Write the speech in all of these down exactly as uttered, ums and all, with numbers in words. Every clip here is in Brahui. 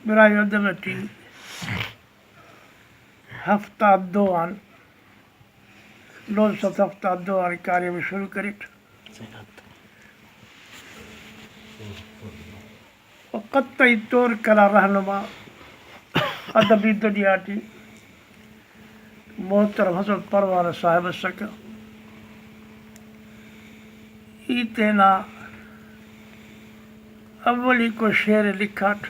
براہوئی ادب ٹی ہفتاد دو آن، نو سد ہفتاد دو آن کاریم شروع کریٹ۔ و قطعی طور کنا رہنما ادبی دنیا ٹی محترم حضرت پروانہ صاحب ئسکہ۔ ای تینا اولیکو شعر ءِ لکھاٹ،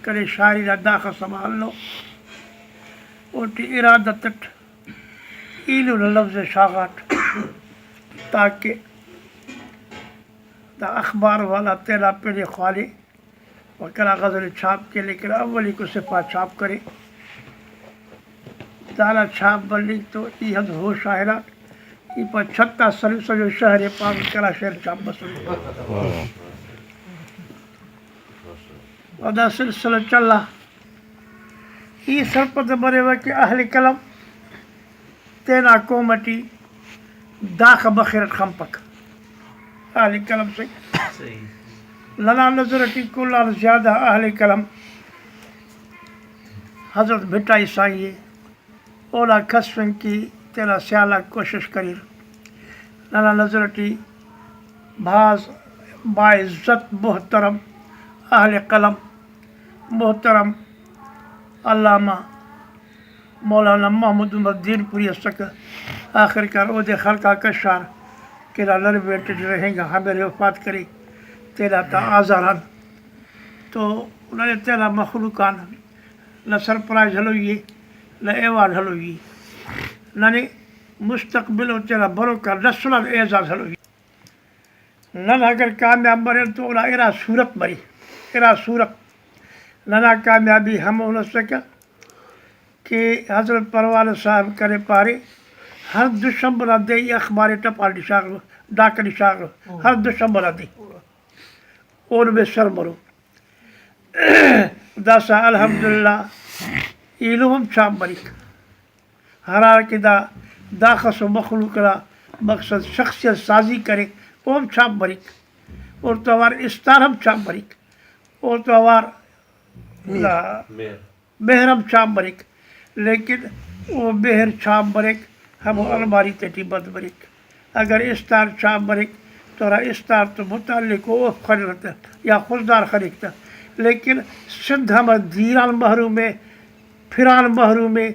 کنے شاعری نا داخس ہم ہلو، اوٹی ارادت اٹ ایلو نا لوز ءِ شاغاٹ، تاکہ دا اخبار والا تینا پڑ ءِ خوانہ و کنا غزل ءِ چھاپ کے، لیکن اولیکو صفحہ چھاپ کرے۔ دانا چھاپ بننگ تو ای ہم ہوش آ ہناٹ، ای پا چھت آ سلوسہ جو شہر ءِ پاوہ کنا شعر چھاپ مسنے۔ و دا سلسلہ چلا۔ ای سرپد مریوہ کہ اہل قلم تینا قوم ٹی داخہ بخیر اٹ خنپک۔ اہل قلم صحیح۔ صحیح۔ ننا نظر ٹی کل آن زیادہ اہل قلم حضرت بھٹائی سائیں ءِ۔ اونا کسفنگ کی تینا سیال آک کوشش کریر۔ ننا نظر ٹی بھاز باعزت محترم اہل قلم محترم علامہ مولانا محمد عمر دین پوری اسکہ۔ آخر کار اودے خلق آ کشار کہ دا نرویٹ ٹی رہینگا، ہمیرے وفات کرے تینا تا آزاران۔ تو ننے تینا مخلوق آن نہ سرپرائز ہلوئی ءِ، نہ ایوارڈ ہلوئی ءِ۔ ننے مستقبل و تینا بروکا نسل آن اعزاز ہلوئی ءِ۔ نن اگر کامیاب مرین تو اونا ارا صورت مری، ارا صورت۔ ننا کامیابی ہمون اسکہ کہ حضرت پروانہ صاحب کنے پارے، ہر دوشنبہ نا دے ای اخبار ٹپال ٹی شاغ، ڈاکہ ٹی شاغ، ہر دوشنبہ نا دے۔ اون بے سر مرو۔ داسہ الحمدللہ ایلم ہم چھاپ مریک۔ ہراکہ دا داخس و مخلوق نا مقصد شخصیت سازی کرے، او ہم چھاپ مریک۔ اوڑتون اوار استار ہم چھاپ مریک۔ اوڑتون اوار دا مہر ہم چھاپ مریک، لیکن او مہر چھاپ مریک، ہمو الماری تیٹی بند مریک۔ اگر استار چھاپ مریک تو ہرا استار تو متعلق او اوفک خنرہ تہ یا خضدار خنک تہ، لیکن سندھ ہمہ دیر آن محروم ءِ، پھر آن محروم ءِ،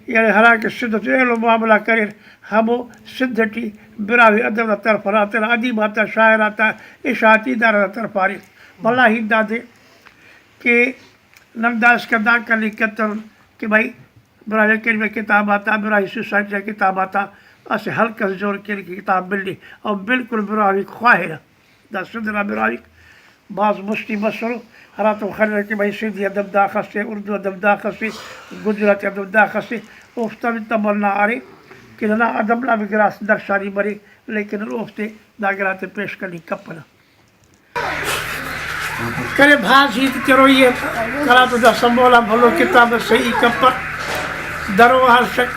یعنی ہراکہ سندھ تو ایلو معاملہ کریر، ہمو سندھ ٹی براہوئی ادب نا طرف ہرا تینا ادیب آتا، شاعر آتا، اشاعتی ادارہ نا طرف اریر۔ بھلا ہیت دادے کہ نن داسکان دا کننگ کتون کہ بھئی، براہوئی اکیڈمی نا کتاب آتا، براہوئی سوسائٹی نا کتاب آتا اسہ حلقہ اس جوڑ کین کہ کتاب ملی، او بالکل براہوئیک خواہرہ۔ دا سندھ نا براہوئیک بھاز مستی مسرہ، ہراتم خنرہ کہ بھئی سندھی ادب داخس ءِ، اردو ادب داخس ءِ، گجراتی ادب داخس ءِ، اوفتا بھی تمنا ارے کہ ننا ادب نا بھی گڑاس درشانی مرے، لیکن اوفتے دا گڑاتے پیش کننگ کپنہ۔ کنے بھاز ہیت کروئی ءِ، کنا تو داسہ مولا بھلو کتاب اسے ای کپر، درو ہر شک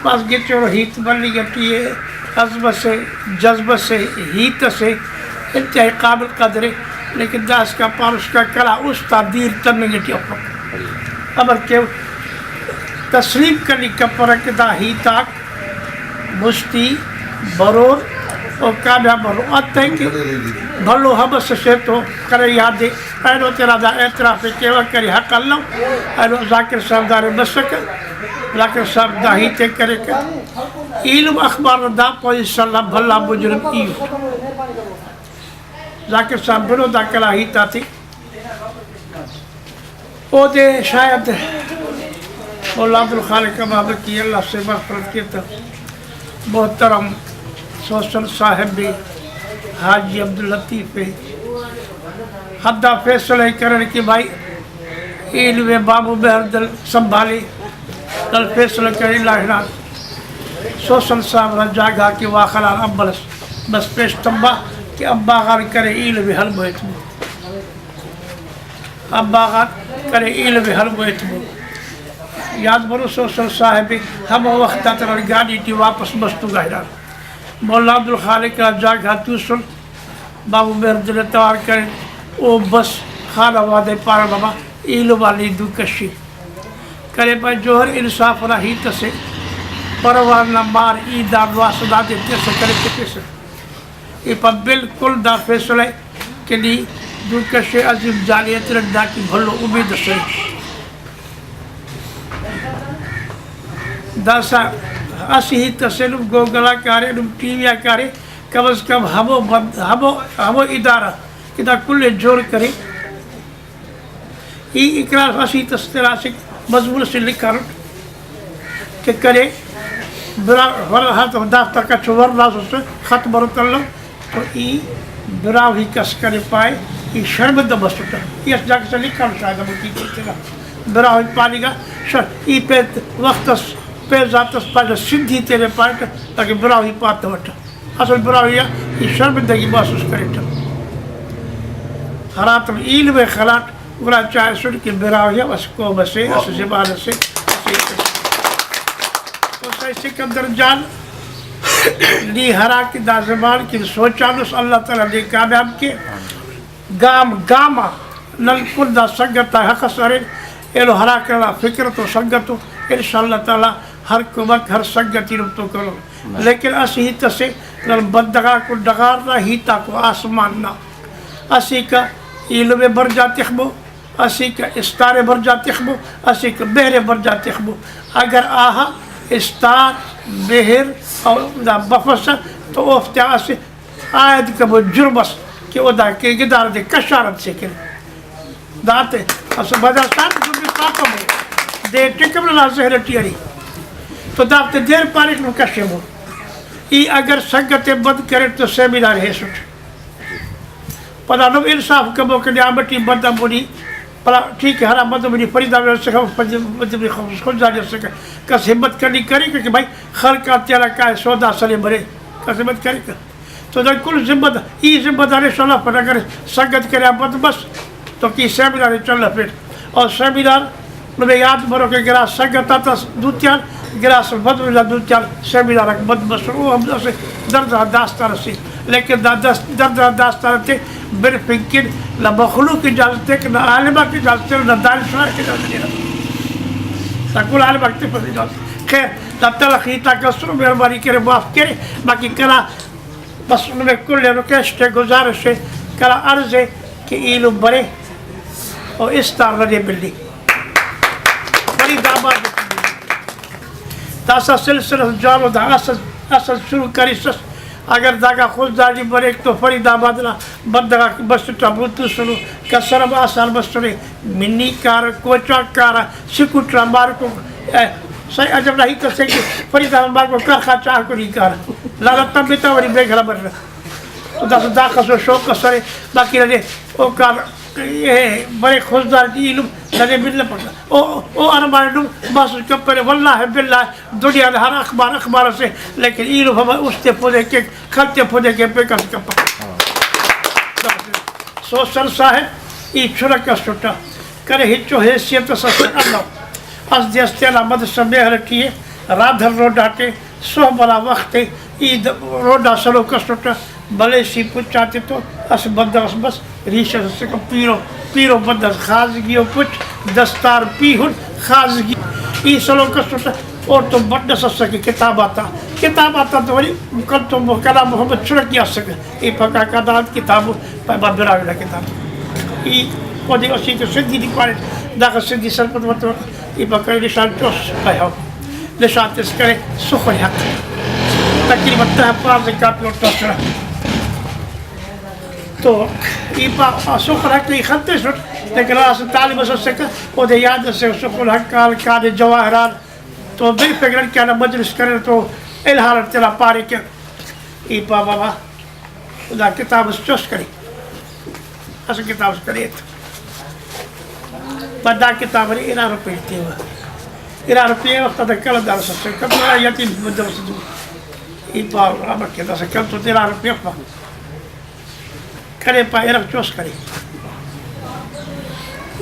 بھاز گچینو ہیت مننگ ٹی ءِ، عزم اسے، جذبہ سے، ہیت اسے، انتہائی قابل قدر ءِ، لیکن داسکان پانُسکان کنا است آ دیر تمنگ ٹی افک۔ امر کہ تسلیم کننگ کپرہ کہ دا ہیت آک مستی برور و کامیاب مرور۔ انتئے کہ بھلو ہم اسہ شے تو کنے یاد ءِ، اینو تینا دا اعتراف ءِ کیوہ، کنے حق الو، اینو ذاکر صاحب داڑے مسکہ، ذاکر صاحب دا ہیت ءِ کریکہ۔ ایلم اخبار نا دا پوزیشن نا بھلا مجرم ای ءِ۔ ذاکر صاحب بنو دا کنا ہیت آتے۔ اودے شاید مولا عبدالخالق امامکی، اللہ سے مغفرت کے، تہ محترم سوشل صاحب ءِ، حاجی عبداللطیف ءِ، ہندا فیصلہ ءِ کرن کہ بھائی ایلم ءِ بابو مہردل سنبھالے، نن فیصلہ کرے اللہ ہنا سوشل صاحب نا جاگہ کہ واخلان امبل اس بس پیش تمبا کہ امبا غان کرے ایلم ءِ حلم و اتمو۔ امبا غان کرے ایلم ءِ حلم و اتمو۔ یاد مرو سوشل صاحب ہمو وخت آ تینا گاڈی ٹی واپس مستونگ آ ہنار۔ مولا عبدالخالق نا جاگہ توسن، بابو مہردل ءِ توار کرین، او بس خانہ وادے پارہ بابا ایلم آ نی دو کشی۔ کنے پائے جوہر انصاف نا ہیت اسے، پروان نا مار ای دا نواز دادے تسہ کنے تپسہ۔ ای پا بالکل دا فیصلہ ءِ کہ نی دو کشے عظیم جان ءِ تینا دا کہ بھلو امید اسے۔ داسہ اسہ ہیت اسے، نم گوگل آ کارے، نم ٹی وی آ کارے، کم از کم ہمو بند-، ہمو، ہمو ادارہ کہ دا کل ءِ جوڑ کرے، ای اقرار اسہ ہیت اس تینا اسہ مضمون اسے لکھانٹ کہ کنے براہوئی، ہر دافتا کچ ورناس اس ختم مرو تلو تو ای براہوئی کس کنے پائے، ای شرمندہ مسٹ۔ ای اس جاگہ سے لکھانٹ شاید ہمو ٹی وی تینا براہوئی پاننگا شر-، ای پین وخت اس، پین ذات اس پائے سندھی تینے پائٹ تاکہ براہوئی پاتوٹ۔ اسل براہوئی آ ای شرمندگی محسوس کریٹہ۔ ہراتم ایلم ءِ خلاٹ، گڑا چاہسٹ کہ براہوئی ہم اسہ قوم اسے، اسہ زبان اسے، اسہ ہیت اسے۔ تو سید سکندر جان، نی ہرا کہ دا زبان کن سوچانس، اللہ تعالیٰ نے کامیاب کے۔ گام گام آ نن کل دا سنگت آ حق اس ارین، ایلو ہرا کہ ننا فکر تو سنگت ءُ، ان شاء اللہ تعالیٰ ہر کمک ہر سنگت ایلم تو کرو۔ لیکن اسہ ہیت اسے، نن بندغ آکو ڈغار نا، ہیت آکو آسمان نا۔ اسیکہ ایلم ءِ برجا تخبو، اسیکہ استار ءِ برجا تخبو، اسیکہ مہر ءِ برجا تخبو۔ اگر آہا استار، مہر او دا بفسہ تو اوفتیا اسہ عائد کبو جرم اس کہ او دا کہ گدار دے کشار انت سے کرے۔ داتے اسہ بدستان جرم پاپہ مو۔ دے ٹکم ننا ذہن ٹی ارے۔ تو دافتے دیر پاریک نو کشے مو۔ ای اگر سنگت ءِ بند کرے تو سیمینار ہیسٹ۔ پدا نم انصاف کبو کہ نیام ٹی بندغ مونی، پدا ٹھیک ہے، ہرا بندغ مونی فرید آباد اسکہ، بندغ مونی خضدار اسکہ، کس ہمت کننگ کریکہ کہ بھائی خلق آ تینا کائے سودا سلے مرے، کس ہمت کریکہ۔ تو دا کل ذمہ دار، ای ذمہ دار انشاءاللہ پدا اگر سنگت کرے آ بند بس تو کہ ای سیمینار چلفیٹ۔ اور سیمینار نمے یات بروکے گڑاس سنگت آتا دوتیان، گڑاس بدو نا دوتیان سیمینار آک بند مسر۔ او ہم اسہ درد نا داستان اسے، لیکن دا دس-، درد نا داستان تے برفنگ کن نہ مخلوق اجازت تیک، نہ عالم آک اجازت تیرہ، نہ دانشور آک اجازت تیرہ۔ دا کل عالم آک تفس اجازت۔ خیر، دا تلخ ہیت آک اسر، مہربانی کرے معاف کرے، باقی کنا بس نمے کل ءِ ریکویسٹ ءِ، گزارش ءِ، کنا عرض ءِ کہ ایلم برے او استار ندے ملی۔ فرید آباد داسہ سلسلہ جوانو دا اسل، اسل شروع کریسس۔ اگر داکان خضداری بریک تو فرید آباد نا بندغ آک بسٹہ بوتوسنو، کسر ہم آسان مسنے۔ منی کارہ، کوچاک کارہ، سکوٹر آ مارکو، اے، سائیں عجب نا ہیت اسے کہ فرید آباد مارکو کرخا چاہ کنی کارہ۔ لالا تمبتا وری بے گھرا برنہ۔ تو داسہ داخس و شوق اس ارے، باقی ننے او کار، اے، برے خضدار ٹی ایلم ننے ملپک۔ او، او ارمان نم محسوس کپرے، واللہ باللہ دنیا نا ہر اخبار، اخبار اسے، لیکن ایلم ہم است پدے کیک، خلتے پدے کیک، بے کس کپک۔ سوسن صاحب، ای چنک اسٹ، کنے ہچو حیثیت اس اسٹ الو۔ اس دے اس تینا مدرسہ مہر ٹی ءِ، رادھر روڈ آٹے، صحب ئنا وخت ءِ، ای د-، روڈ آ سلوک اسٹ، ملیشی پچ آتے تو اسہ بندغ اس بس، ریش اس اسکہ پیرو، پیرو بندغ، خازگی و پچ، دستار پیہن، خازگی۔ ای سلوک اسٹ، اوڑتون بڈ اس اسکہ کتاب آتا، کتاب آتا تو وری کلتو کلام محمد چنکی اسکہ۔ ای پکا کا دا انت کتاب ءُ؟ پائے با براہوئی نا کتاب۔ ای اودے اسیکہ سندھی ٹی پاریٹ، داخہ سندھی سرپد متوکہ۔ ای پکا نشان چوس پائے ہو۔ نشان تس کرے سخن حق۔ تقریباً دہ پانزدہ کاپی اوڑتون اسرہ۔ تو ای پا سخن حق ای خنتیسٹ، لیکن اسہ طالب اس اسکہ، اودے یاد اسے سخن حق آن، کان جواہر آن، تو بے فکر کہ ہندا مجلس کریر تو الہان اٹ تینا پارے کہ ای پا بابا، دا کتاب اس چوس کرے، اسہ کتاب اس کرے ایت۔ پدا کتاب ارے ارا روپے تیوہ۔ ارا روپے وخت آتا قلم دار اس اسے، کبھی ارا یتیم بندغ اس دو۔ ای پا امر کہ داسہ کل تو ارا روپے افا۔ کنے پا ارغ چوس کرے۔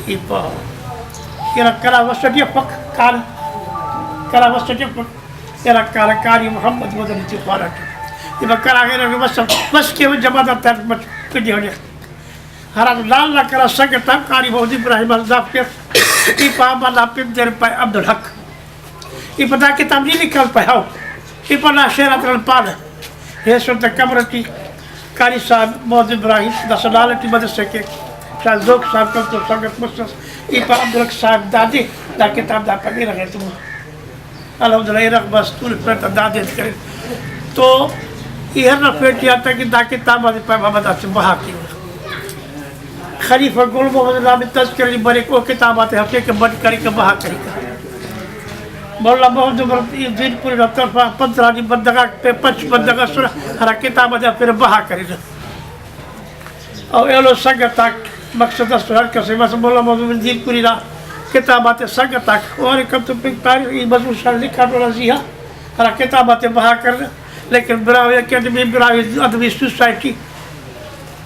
ای پا ارغ کنا وس اٹی افک، کان کنا وس اٹی افک۔ ارا کارہ قاری محمد مدنی تے خواناٹہ۔ ای با کرا ارا کہ بس، بس کہ جماعت آ تر مچ پڈی ہنے۔ ہرا لال نا کرا سنگت آن قاری محمد ابراہیم آن دافک ای پا ہمدا پن تیرے پائے عبدالحق۔ ای پا دا کتاب نی لکھان پائے ہو۔ ای پا نا شعر آتران پانہ۔ ہے سن تا قبر ٹی قاری صاحب محمد ابراہیم داسہ نال ٹی مدرسہ کے شاید ذوق صاحب کل تو سنگت مسس۔ ای پا عبدالحق صاحب دادے دا کتاب دا پنی رغے تو۔ الحمدللہ، ایرغ بس تول پیر تا دادے کرے۔ تو ای ہر نفر ٹی آتا کہ دا کتاب آتے پائے محمد آتے بہا کیوہ۔ خلیفہ گل محمد نامی تذکرہ ٹی بریک، او کتاب آتے ہفتے کہ بند کریکہ، بہا کریکہ۔ مولانا محمد عمر دین پوری نا طرفا پندرہ نی بندغ آک پہ پنچ بندغ اسرہ، ہرا کتاب آتے پھر بہا کرینہ۔ او ایلو سنگت آک مقصد اس ہر کس ئے، بس مولانا محمد عمر دین پوری نا کتاب آتے سنگت آک، او ہر کم تو پک تاریخ ای مضمون شاعر لکھاٹ والا زیہا، ہرا کتاب آتے بہا کرینہ۔ لیکن براہوئی اکیڈمی، براہوئی ادبی سوسائٹی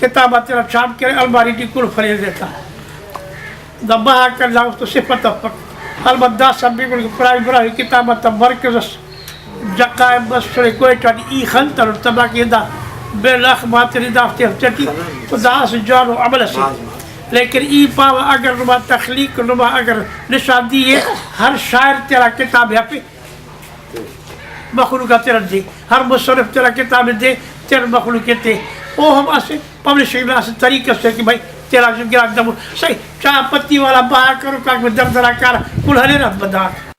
کتاب آتینا چھاپ کرے، الماری ٹی کل فریل دیتا۔ دا بہا کرنا است صفت افک۔ البت داسہ بگل کہ براہوئی، براہوئی کتاب آتا مرکز اس جقائم بسرے کوئٹہ ٹی ای خنتر تباہ کہ دا بے لخ ماتری دافتے ہفتے ٹی تو دا اسہ جوانو عمل اسے۔ لیکن ای پاوہ اگر نما تخلیق، نما اگر نشاندہی اے، ہر شاعر تینا کتاب ہفے۔ مخلوق آ تینا دے، ہر مصنف تینا کتاب دے، تینا مخلوق تے۔ او ہم اسہ پبلشنگ نا اسہ طریقہ سے کہ بھائی تینا جو گراک دمو صحیح چاہ پتی والا بہا کرو، کاک میں در درا کار کل ہلے نا بندغ۔